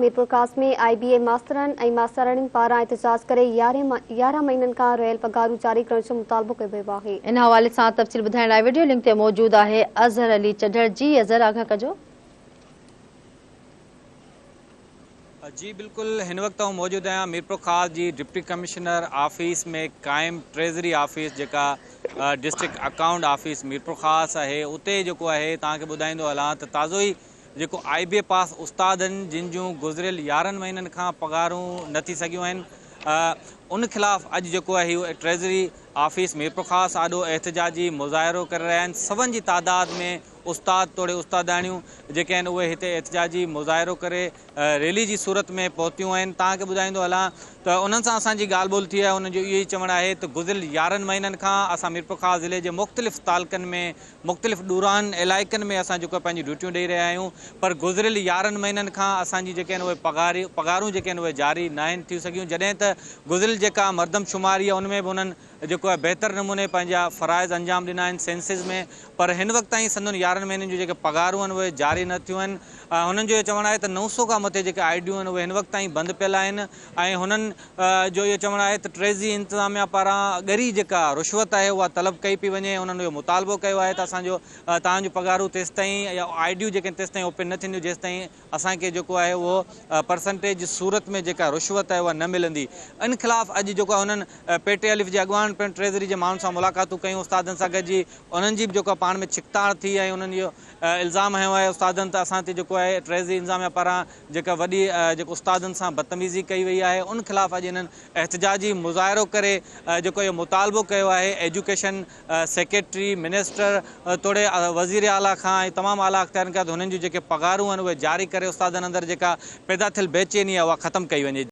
ميرپورخاص ۾ آء بي اي ماسترن ۽ ماسترياڻين پاران احتجاج ڪري 11 مهينن کان رهيل پگهارون جاري ڪرڻ جو مطالبو ڪيو ويو آهي. ان حوالي سان تفصيل ٻڌائڻ لاء وڊيو لنڪ تي موجود آهي اظهر علي چڍڙ جي اظهر آگاهه ڪجو. جي بلڪل هن وقت آئون موجود آهيان ميرپورخاص جي ڊپٽي ڪمشنر آفيس ۾ قائم ٽريزري آفيس جيڪا ڊسٽرڪٽ اڪائونٽ آفيس ميرپورخاص آهي اتي جيڪو آهي توهان کي ٻڌائيندو هلان ته تازو ئي جيڪو آء بي اي پاس استادن جن جون گذريل 11 مهينن کان پگهارون نه ٿي سگهيون آهن ان خلاف اڄ جيڪو آهي هو ٽريزري آفيس ميرپورخاص آڏو احتجاجي مظاهرو ڪري رهيا آهن سون جي تعداد ۾ استاد توڙي استاداڻيون جيڪي آهن اهي هتي احتجاجي مظاهرو ڪري ريلي جي صورت ۾ پهتيون آهن توهان کي ٻڌائيندو هلان ته انهن سان اسان جي ڳالهه ٻولهه ٿي آهي انهن جو اهو ئي چوڻ آهي ته گذريل 11 مهينن کان اسان ميرپورخاص ضلعي جي مختلف تعلقن ۾ مختلف ڏورانهن علائقن ۾ اسان جيڪو پنهنجون ڊيوٽيون ڏئي رهيا آهيون پر گذريل 11 مهينن کان اسان جي جيڪي آهن اهي پگهاري پگهارون جيڪي آهن اهي جاري ناهن ٿي سگهيون جڏهن ته گذريل جيڪا مردم شماري آهي ان ۾ به انهن جيڪو آهي بهتر نموني پنهنجا فرائض انجام ڏنا آهن سينسز ۾ پر هن وقت تائين سندن 11 مهينن جون جيڪي پگهارون آهن اهي جاري نه ٿيون آهن هنن جو اهو چوڻ آهي ته 900 کان مٿي جيڪي آء ڊيون آهن اهي هن وقت تائين بند پيل آهن ۽ هنن جو اهو چوڻ آهي ته ٽريزري انتظاميا پاران ڳري جيڪا رشوت آهي اها طلب ڪئي پئي وڃي انهن اهو مطالبو ڪيو آهي ته اسان جو توهان جون پگهارون تيستائين يا آء ڊيون جيڪي آهن تيستائين اوپن نه ٿينديون جيستائين اسان کي جيڪو آهي اهو پرسنٽيج جي صورت ۾ جيڪا رشوت آهي اها نه ملندي ان خلاف اڄ جيڪو آهي انهن پي ٽي الف جي اڳواڻن پڻ ٽريزري جي ماڻهن سان ملاقاتون ڪيون استادن سان گڏجي انهن جي به جيڪو آهي پاڻ ۾ ڇڪتاڻ ٿي ۽ انهن اهو الزام هنيو آهي استادن ته اسان تي جيڪو آهي ٽريزري انتظاميا پاران جيڪا وڏي جيڪو استادن سان بدتميزي ڪئي وئي آهي ان خلاف اڄ انهن احتجاجي مظاهرو ڪري جيڪو اهو مطالبو ڪيو آهي ايجوڪيشن سيڪريٽري منسٽر توڙي وزير اعليٰ کان ۽ تمام اعليٰ اختيارين کان ته هنن جون جيڪي پگهارون آهن اهي جاري ڪري استادن اندر جيڪا پيدا ٿيل بيچيني آهي اها ختم ڪئي وڃي.